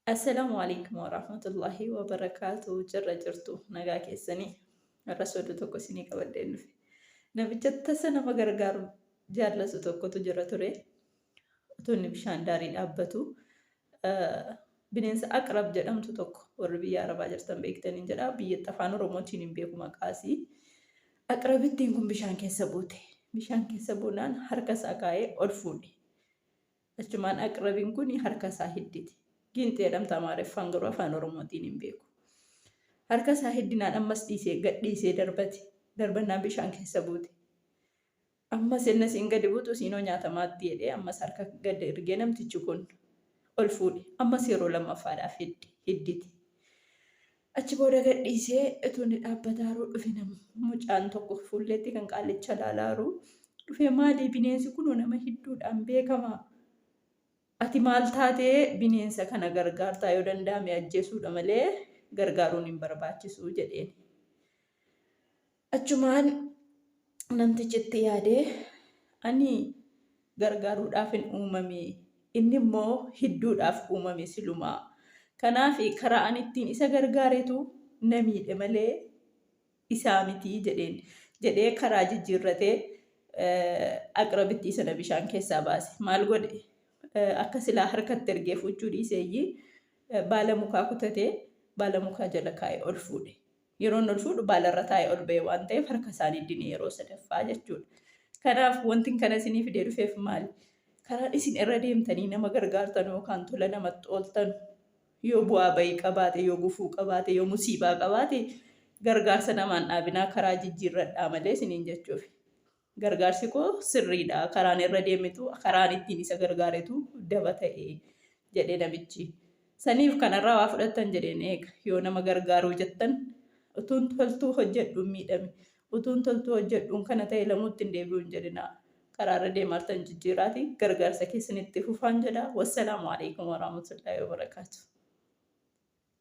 Assalaamu alaikum warahmatullahi wabarakaatu. Jirra jirtu, nagaa keessanii? Har'as oduu tokko isinii qabadheen dhufe. Namicha tasa nama gargaaru jaallatu tokkotu jira ture. Utuu inni bishaan daarii dhaabbatu bineensa aqrab jedhamtu tokko, warri biyya Arabaa jirtan beektaniin jedha. Biyyatti afaan Oromootiin hin beeku maqaasii. Aqrabittiin kun bishaan keessa buute. Bishaan keessa buunaan harka isaa kaa'ee ol fuudhe. Achumaan aqrabiin kun harka isaa hiddite. Giinxii jedhamta Amaariffaan, garuu afaan Oromootiin hin beeku. Harka isaa hiddinaan ammas dhiisee gad dhiisee darbate. Darbannaan bishaan keessa buute. Ammas inni asiin gadi buutu siinoo nyaatamaatti jedhee ammas harka gad ergee namtichi kun ol fuudhe. Ammas yeroo lammaffaadhaaf hiddite. Achi booda gad dhiisee utuu inni dhaabbataaruu dhufe mucaan tokko fuulleetti kan qaallicha ilaalaaru dhufee, "Maali, bineensi kunoo nama hidduudhaan beekama. Ati maal taatee bineensa kana gargaartaa? Yoo danda'ame ajjeesuudha malee gargaaruun hin barbaachisu," jedheen. Achumaan namtichi itti yaadee, "Ani gargaaruudhaaf hin uumame, inni immoo hidduudhaaf uumame silumaa. Kanaaf karaa ani ittiin isa gargaaretu na miidhe malee isaa miti," jedheen. Jedhee karaa jijjiirratee aqrabittii sana bishaan keessaa baase. Maal godhe? Akka silaa harkatti ergee fuuchuu dhiiseeyyii baala mukaa kutatee baala mukaa jala kaa'ee ol fuudhe. Yeroo inni ol fuudhu baalarra taa'ee ol ba'e waan ta'eef harka isaanii dine yeroo sadaffaa jechuudha. Kanaaf wanti kana isinii fidee dhufeef maali? Karaan isin irra deemtanii nama gargaartan yookaan tola namatti ooltan yoo bu'aa bayii qabaate, yoo gufuu qabaate, yoo musiibaa qabaate, gargaarsa namaan dhaabinaa, karaa jijjiirradhaa malee isiniin jechuuf. Gargaarsi koo sirriidha. Karaan irra deemetu, karaan ittiin isa gargaaretu daba ta'e jedhe namichi. Saniif kanarraa waa fudhattan jedheen eega. Yoo nama gargaaruu jettan, "Utuun toltuu hojjedhuun miidhame. Utuun toltuu hojjedhuun kana ta'e, lamuutti hin deebi'u," hin jedhinaa. Karaarra deemaartan jijjiiraati gargaarsa keessan itti fufaan jedha. Wassalaamu alaikum warahmatullaahi wabarakaatu.